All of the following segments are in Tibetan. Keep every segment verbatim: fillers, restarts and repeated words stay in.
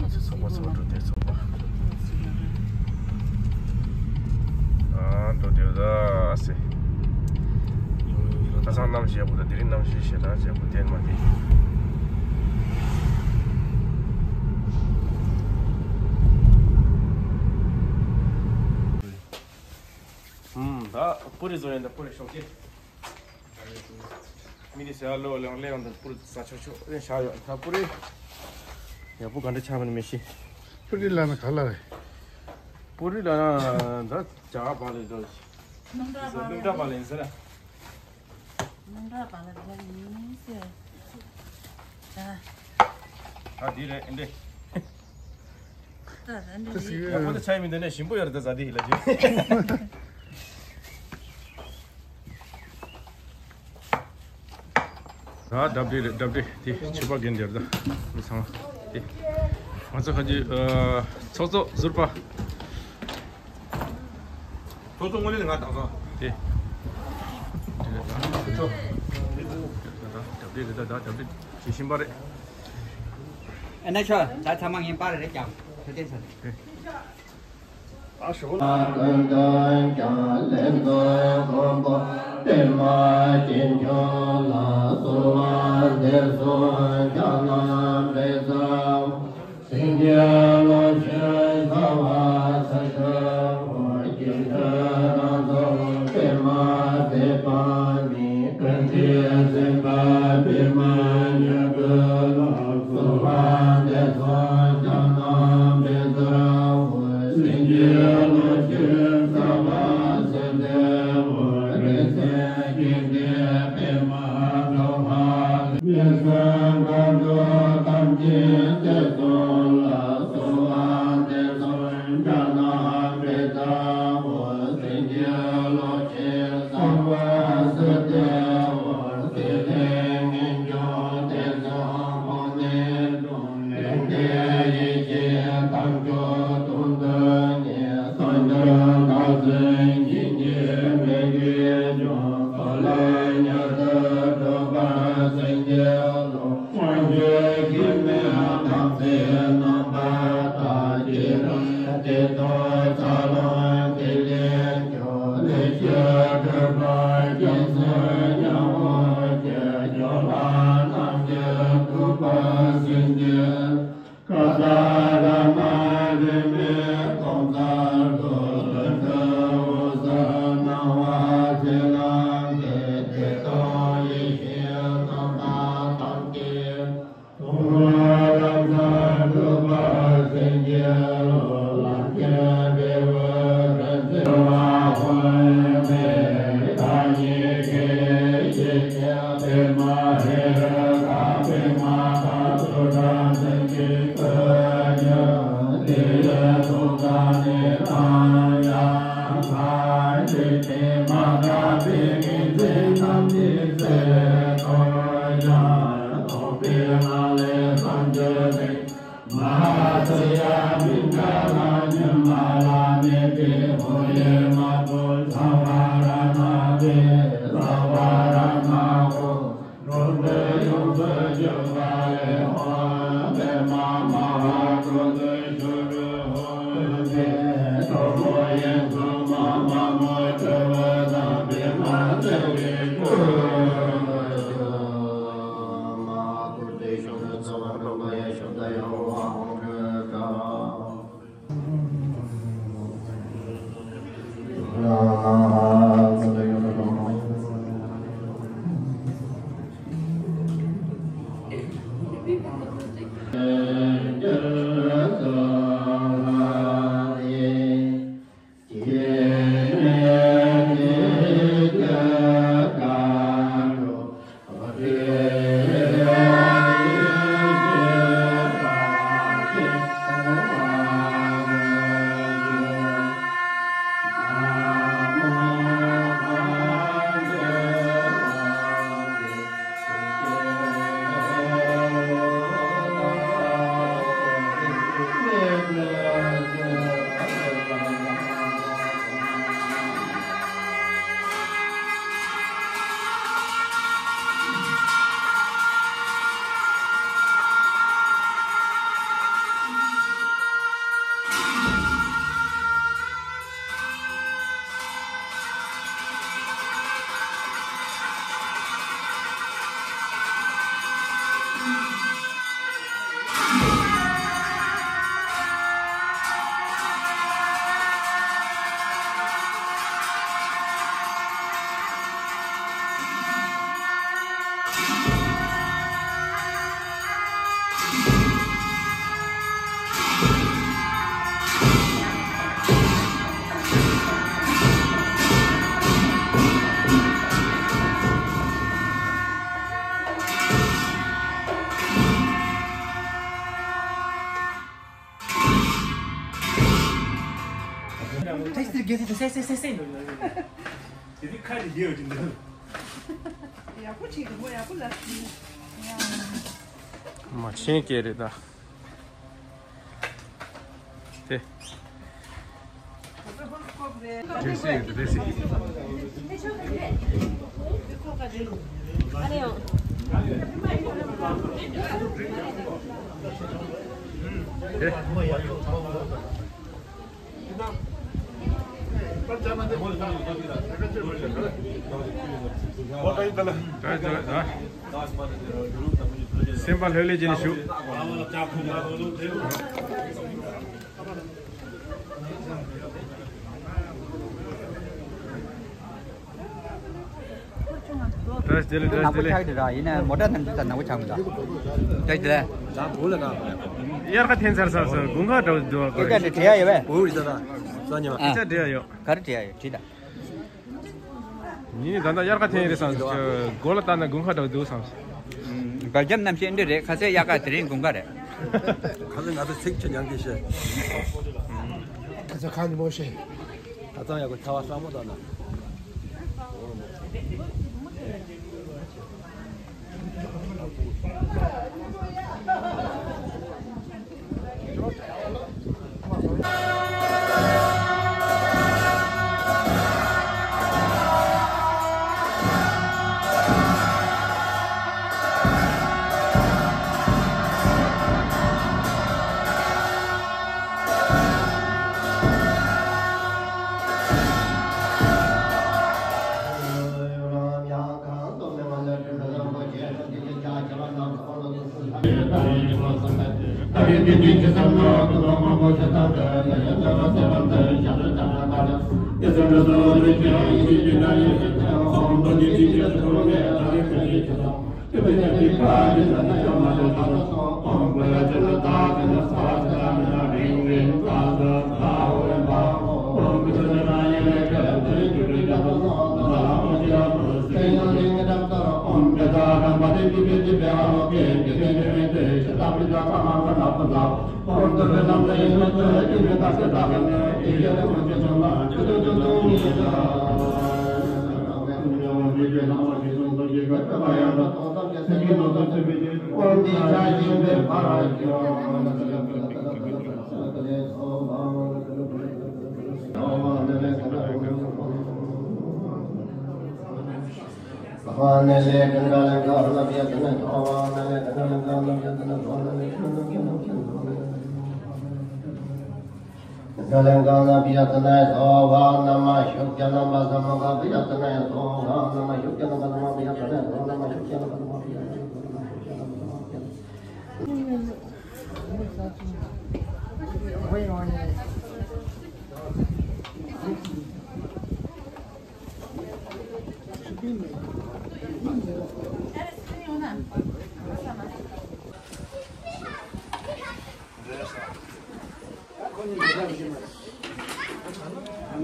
ཚོགས་པ་ཚོགས་འགྲོ་དེ་ཚོགས་པ། ཨ་འགྲོ་དེ་ད་སེ། ཁ་སང་གནམ་གཤིས་ཡག་པོ་དང་དེ་རིང་གནམ་གཤིས་ཞེ་དྲག་ཡག་པོ་བསྟན་མ་བསྟན། ཧུམ། ད་པུ་རི་བཟོ་ཡིན་ད། པུ་རི་ཤོག་ཅེ། མི་ནི་ཟེར་ལོ་ལེང་ལེང་དང་པུ་རི་ཟ་ཆོག་ཆོག་ཨེ་ཤ་ཡོད་ད། པུ་རི་ཡག་པོ་ག་འདྲ་ཆགས་མིན་མི་ཤེས། པུ་རི་ལ་ན་ག་ལ་རེད། པུ་རི་ལ་ན་ད་ཇ་ག་པ་ལེ་ད། སྣུམ་གྲྭ་པ་ལེ། སྣུམ་གྲྭ་པ་ལེ་ཟེར། སྣུམ་གྲྭ་པ་ལེ་ད་ཡིན་ཟེར། ད། ད་འདི་རེད་ཨེ་འདྲེ། ད་ད་འདི་རེད། ཡག་པོ་ད་ཆ་མི་འདི་ནས་ཞིམ་པོ་ཡོད་རེད་ད་ཟ་འདི་ཡིན་ལ་ཅི། ད་ལྡབ་ལྡིབ་རེད། ལྡབ་ལྡིབ་དེ་ཕྱུ་པ་རྒན་དེར་ད་མི་ཚང་མ་དེ་ང་ཚོ་ཁ་ཅིག་ཚོགས་གཙོ་ཟུར་པ། ཚོགས་གཙོ་དངོས་གནས་ང་དང་སོང་དེ། ཚོགས་ལྡབ་ལྡིབ་རེད་ད། ད་ལྡབ་ལྡིབ་བྱེད་བཞིན་པ་རེད། ཨ་ནེ་ཆོ་ད་ཚང་མ་ངན་པ་རེད་ཀྱང་ཆོས་ལྡན་ཚོ། ཀུན་ཏུ་ཀྱང་ལེགས་སོ་མགོན་པོ་པདྨ་སྤྱན་ཆོས་ལ་གསོལ་བ་འདེབས་སོ། ཕྱག་ན་བཛྲ་སེང་གེ་ལོ་ཆེན་ཟ་བ་ས་ཁྲ་བོ་སྐྱེ་འགྲོ་རང་ཚོགས་པདྨ་བདེ་བ་ནི། ཀུན་གྱི་སེམས་དཔའ་པདྨ་ཉི་གུ་ལ་གསོལ་བ་འདེབས་སོ། ཕྱག་ན་བཛྲ་འོད་ཟེར་གྱི་ལོ་ཆེན་ཟ་བ་སུ་དེ་འོད་རིང་བསྲེལ་གྱི་དེ་པདྨ་དྲ་བ་ལས། མི་བསྐྱོད་མཁའ་འགྲོ་ཐམས་ཅད་དེ་ཚོགས་ལ་གསོལ་བ་འདེབས་སོ། ཕྱག་ན་བཛྲ་འོད་ཟེར་གྱི་ལོ་ཆེན་ཟ་བ་སུ་དེ་འོད་ཟེར་ལས་ངེས་འབྱུང་དེ་ཚོགས་ཕུང་ནས་འཁྲུངས། ལས་འབྲས་ཡེ་ཤེས་དལ་འབྱོར་དོན་དུ་གཉེར། གསང་རྒྱ་བདག་འཛིན་སྙིང་རྗེ་མི་དགེ་སྦྱོང་། ཚོགས་ལས་ཉེ་དུ་གྲུབ་པ་སེང་གེ་ལོ། དབང་ཕྱུག་སྐྱེ་མེད་དམ་ཚིག་རྣམ་པར་དག། བྱེ་བྲག་སྡེ་ཚོགས་ཚར་ལོངས་ཐིག་ལེ་མཆོག་ལས་སྐྱེས་གྲུབ་པ་རྒྱལ་སྲས་ཉ་དབོན་གྱི། སྐྱོབ་པ་རྣམས་ཀྱི་ཐུབ་པ་སེང་གེ། ཀ་ཏ་ར་མ་རི་མའི་སྟོང་རྩ་དྲུག་ལྷུན་གྲུབ་འོད་གསལ་སྣང་བ་ཚེ་རྣམས་ཀྱི། བདེ་སྟོང་ཡེ་ཤེས་རྣམ་པར་དག་སྟེ། སྟོང་ལ་རང་སར་གྲུབ་པ་སེང་གེ་ལོ། ལམ་མཁན་འབྲས་བུ་རིན་ཆེན་དབང་པོ་ཡོན་ཏན་བདག་ཉིད་ཀྱི་ཡེ་ཤེས་ཀྱི་པདྨ་ཧེ་རུ་ཀ་པདྨ་དང་ཏུ་ཏྲ་སེང་གེ་ཀུན་ཀྱང་དེ་ཡི་ཐུགས་ཀ་ནས་རང་ཡང་ཐར་ཏེ། མ་དག་པའི་ངེས་འཛིན་ཐམས་ཅད་ཟད་དོ་ཡང་། རྟོགས་པའི་ངང་ལས་བསམ་བརྗོད་ནི། མ་ཧཱ་ཙི་ཡ་མི་འདྲ་ལ་ཉི་མ་ལ་གནས་པའི་ཧོ་ཡེ་མ་བུ་ཚ་བ་ར་ན་དེ་ཚ་བ་ར་ན་ཧོ། འགྲོ་འདི་ཡོངས་སུ་གྱུར་པ་ལས་ཧོ། པདྨ་མ་ཧཱ་ཀུ་ཏུ་ཤྲཱི་ཧོ། དེ་གྲོགས་པོ་ཡན་ཚོགས་མ་མ་མོ་ཏྲི་བ་དང་པདྨ་ཚེ་རིང་སྐུ། ཐེངས་འདིར་རྒྱལ་སྲིད་དུ་སེ་སེ་སེ་སེ་འགྲོ་ཡོད། དེ་དུས་ཁ་ནས་རྒྱལ་བ་ཅིག་འདུག་ཡག་པོ་བྱེད་ཀྱི་མོ་ཡག་པོ་ལ། མ་ཆེན་སྐད་རེད་ད། དེ། དེ་སི་དེ་སི། དེ། སེམས་པ་ལྷོད་ལྷོད་བྱས་ནས་བཞུགས། བཀྲ་ཤིས་བདེ་ལེགས། བཀྲ་ཤིས་བདེ་ལེགས། ནག་པོ་ཆགས་འདུག་ར། ཡིན་ན་མོ་ཊ་ནང་དུ་ད་ནག་པོ་ཆགས་མི་འདུག་བཀྲ་ཤིས་བདེ་ལེགས། ད་བུ་ལ་ན། དབྱར་ཁ་འཐེན་ཚར་ཚར་ཚར་དགུན་ཁ་འགྲོ་འགྲོ་བ་དགོས་རེད། སྐད་ཆ་དྲི་ཡ་ཡོད་པས། བུ་རེད་ད་ད། ས་ཉི་མ། སྐད་ཆ་དྲི་ཡ་ཡོད། ག་རེ་དྲི་ཡ་ཡོད་དྲིས་ད། ཡིན་ནི་ད་ལྟ་དབྱར་ཁ་འཐེན་རེད་བསམ་སོང་། མགོ་ལ་བལྟས་ན་དགུན་ཁ་འགྲོ་འདུག་བསམ་སོང་། བར་ཁྱམས་གནམ་གཤིས་འདི་རེད། ཁ་སང་དབྱར་ཁ་དེ་རིང་དགུན་ཁ་རེད། ཁ་སང་ང་ཚོ་ཚིག་ཆུ་མྱང་གི་ཤེས། ཁ་སང་ཁ་ཉི་མོ་ཤེས། ད་ཚང་ཡག་པོ་ཆར་པ་སྲ་མོ་བཏང་ན།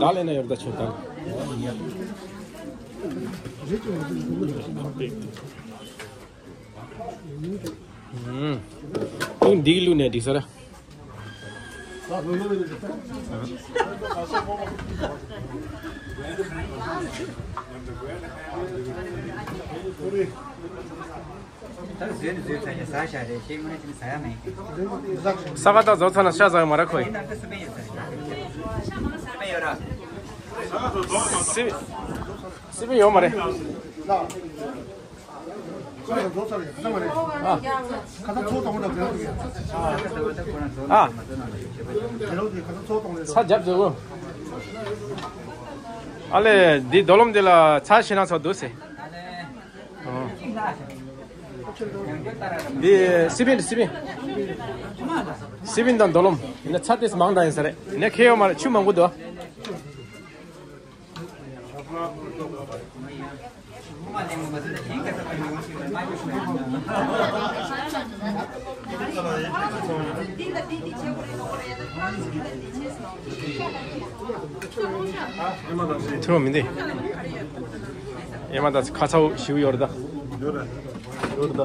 ག་ལེན་ན་ཡོད་ད་ཆོད་དང་། ཨུམ། འདི་གི་ལུགས་ནས་འགྲིག་ས་ར། ད་བཟོས་ནས་བཟོས་ཚར་ཡ་ཟ་བཞག་རེད། ཤེས་ངོ་ནས་ཅི་ནས་ཟ་ཡ་མེད་ཀི། ས་ག་ད་བཟོ་ཚར་ན་ཤ་ཟ་ཡ་མ་རེད་ཁོ་ཡིན། ད་སུ་མེད་ཡོད་ས་རེད། སུ་མེད་ཡོད་ར། སི་སི་པི་ཡོད་མ་རེད། ཁ་ཚ་ཚོ་དང་པོ་ལ་ཨ། ཚ་རྒྱབ་ཟེར་གོ། ཨ་ལེ་འདི་རྡོ་ལོམ་འདི་ལ་ཚ་ཤི་ན་ཚ་འདུག་ཟེར། འདི་སི་པིན་སི་པིན། སི་པིན་དང་རྡོ་ལོམ། ཡིན་ན་ཚ་ཏིས་མང་དྲགས་ཡིན་ས་རེད། ཡིན་ན་ཁེ་ཡོད་མ་རེད། ཆུ་མང་པོ་འདུག་ཐུར་མི་འདི། ཨེ་མ་ད་ཁ་ཚ་བོ་ཞིག་ཡོད་རེད་ད། ཡོད་རེད་ད།